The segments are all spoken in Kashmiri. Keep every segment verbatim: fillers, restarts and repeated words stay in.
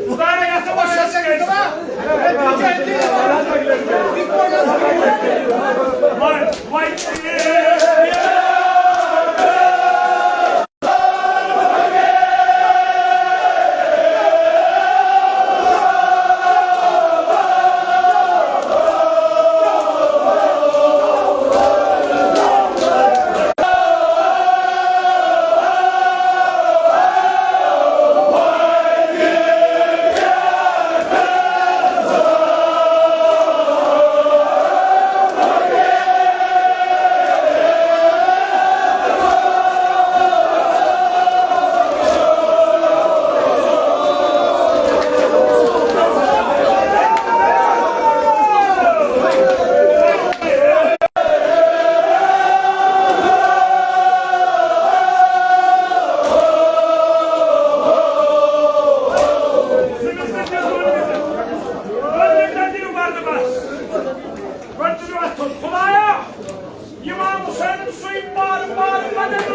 خدایا، یتھ وۄنۍ چھس ژےٚ گژھان۔ وۄنۍ، وۄنۍ خدایا، امام حسین سُے بار بار مدد۔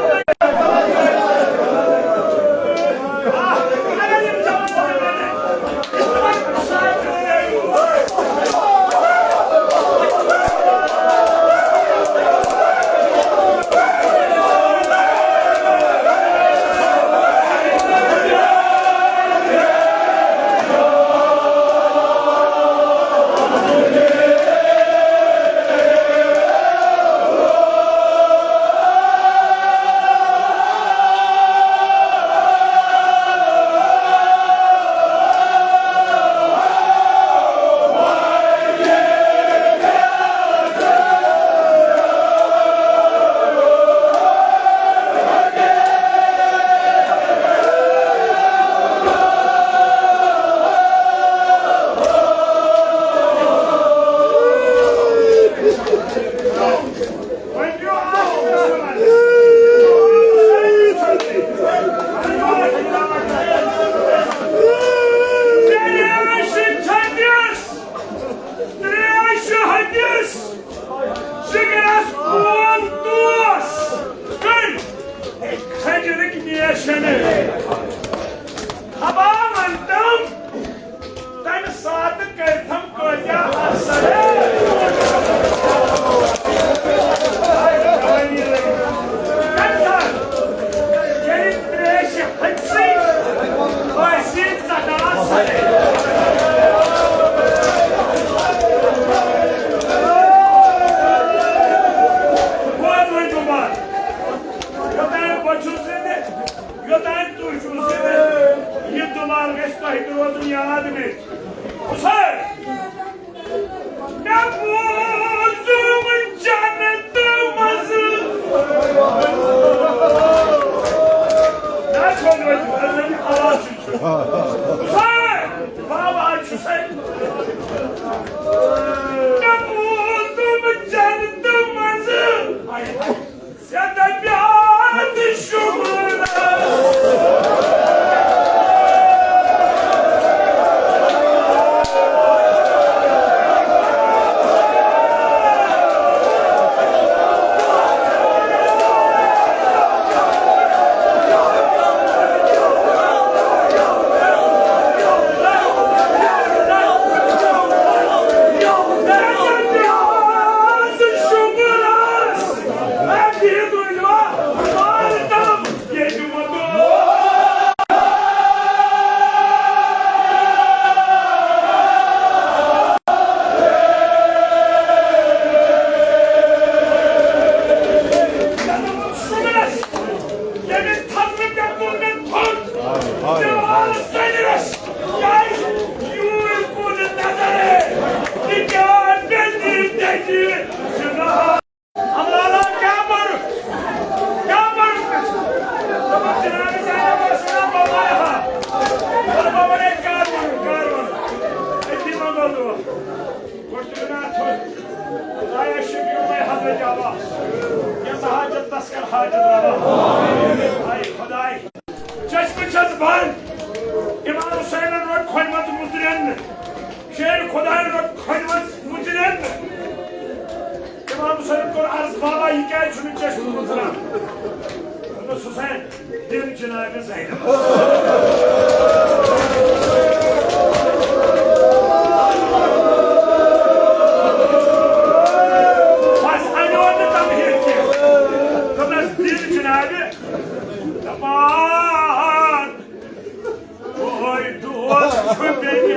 تریش حدیث، جگرس خون دوس، کٔمۍ کھجرٕکۍ نیشن۔ ہبا ونتم، تمہِ ساتہٕ کٔرتھم کٲتیاہ اثر۔ تمہِ ساتہٕ ییٚلہِ تریشہِ ہتسٕے باسہِ ژٹان سرے۔ بوز وۄنۍ گُمان، یوٚتام بہٕ چھُس زِندٕ، یوٚتام تُہۍ چھِو زِندٕ، یہِ دُمال گژھِ تۄہہِ تہِ روزُن یاد مےٚ۔ حسین! مےٚ بوٗزُم جنتہٕ منٛزٕ۔ نہ، خۄداے، خۄداے، آواز چھُ۔ سر، بابا چھُ سر۔ مےٚ بوٗزُم جنتہٕ منٛزٕ۔ ژےٚ دَپیٛاتھ شُکُر۔ ہمرالا کیٛاہ پوٚر؟ کیٛاہ پوٚر؟ دوٚپُن، جناب زینب ٲس وَنان، بہٕ وَنہٕ ہا۔ دوٚپُن، بہٕ وَنے، کر وَنہٕ، کر وَنہٕ؟ أتھی منٛز گوٚو دۄہ۔ گۄڈٕ تُلِو مےٚ اَتھٕ۔ خدایا، شفیع مے حضرت عباس۔ یہِ حاجت تس کر حاجت روا۔ ہاے خداے۔ چشمہٕ چھَس بنٛد۔ امام حسینن رٔٹ کھۄنہِ منٛز مُژرٮ۪ن نہٕ۔ شیر خدایَن رٔٹ کھۄنہِ منٛز مُژرٮ۪ن نہٕ۔ امام حسین کوٚر عرض، بابا، یہِ کیٛازِ چھُنہٕ چشمہٕ مُژران؟ دوٚپنَس، حسین، دِن جناب زینب۔ بس اَنیو نہٕ تَمہِ ہیٚتھ کینٛہہ۔ دوٚپنَس، دِن جناب۔ دَپان، اوے دود چھُ بیٚنہِ۔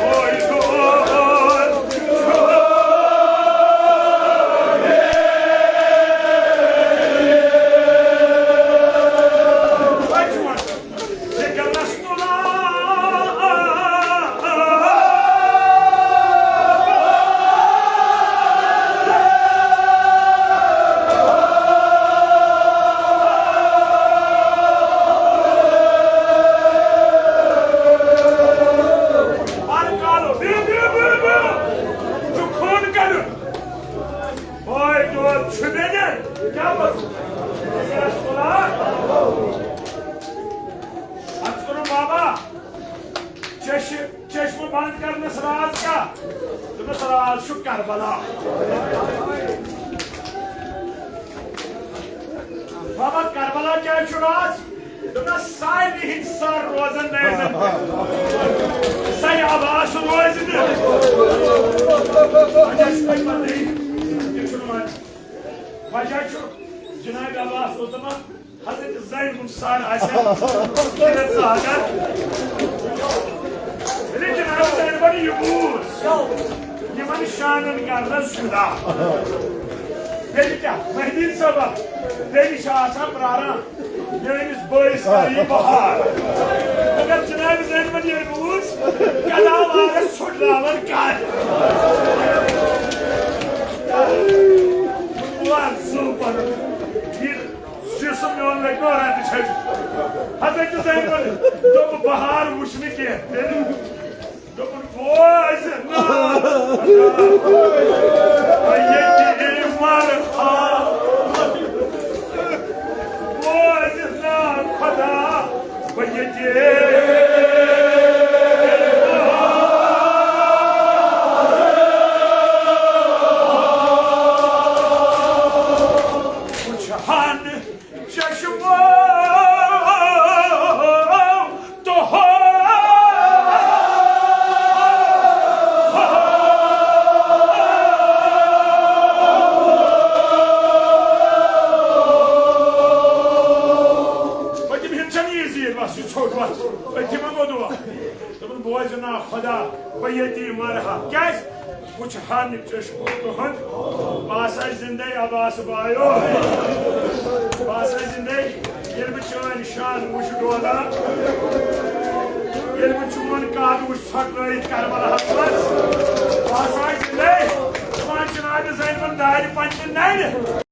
اوے دود چھُ۔ وۄنۍ چھُ وَنان، یہِ گٔمٕژ تُلان۔ بہرحال، بِہِو، بِہِو، بِہِو، بِہِو۔ یہِ چھُ خوٗن کَڑُن۔ اوے دود چھُ مےٚ دِنۍ۔ کیٛاہ پَتہٕ؟ اَسہِ کوٚرُن بابا، چشِ-، چشمہٕ بنٛد کرنس راز کیٛاہ؟ دوٚپنس، راز چھُ کربلا۔ بابا، کربلا کیٛازِ چھُ راز؟ دوٚپنس، سارنٕے ہٕنٛدۍ سر روزن نہٕ اَتٮ۪ن۔ سَے عباس روزِ نہٕ۔ وجہ چھُ تۄہہِ پتہٕے۔ یہِ چھُنہٕ وۄنۍ۔ وجہ چھُ جناب عباس اوس دَپان، حضرت زینب ہُنٛد سر آسہِ ہا، ییٚلہِ ژٕ ہٮ۪کَکھ۔ ییٚلہِ جناب زینبَن یہِ بوٗز، یِمَن شانَن کَرنَس جُدا۔ تیٚلہِ کیٛاہ؟ مہدی صٲبہ، تیٚلہِ چھِ آسان پرٛاران، میٛٲنِس بٲیِس کَر یی بہار۔ مگر جناب زینبَن ییٚلہِ بوٗز، کَداوارَس ژھوٚٹراوَن کَتھ۔ بہٕ وَنہٕ زُو پَنُن۔ یہِ جسم میون لگہِ نہٕ رَٹہِ چھٔج۔ حضرت زینبن دوٚپ، بہار وٕچھ نہٕ کینٛہہ۔ تیٚلہِ دوٚپُن، بوز نا، بہٕ ییٚتی مرٕ ہا۔ بوز نا خدا، بہٕ ییٚتی وٕچھٕ ہا نہٕ چشمو تہو۔ پٔتِم ہیٚتھ چھَنہٕ یہِ زیٖر، بس یہِ ژھوٚٹ وَتھ، أتھی منٛز گوٚو دُعا۔ دوٚپُن، بوزِ نا خدا، بہٕ ییٚتی مرٕ ہا۔ کیٛازِ؟ وٕچھ ہا نہٕ چشمو تُہُنٛد، بہٕ آسہٕ ہا زِندَے عباس بایو۔ بہٕ آسہٕ ہا زِندَے، ییٚلہِ بہٕ چٲنۍ شان وٕچھٕ ڈولان، ییٚلہِ بہٕ چون قد وٕچھٕ ژھۄٹرٲیِتھ کربلاہَس منٛز، بہٕ آسہٕ ہا زِندَے۔ دَپان جناب زینبَن دارِ پنٛجہِ نَرِ۔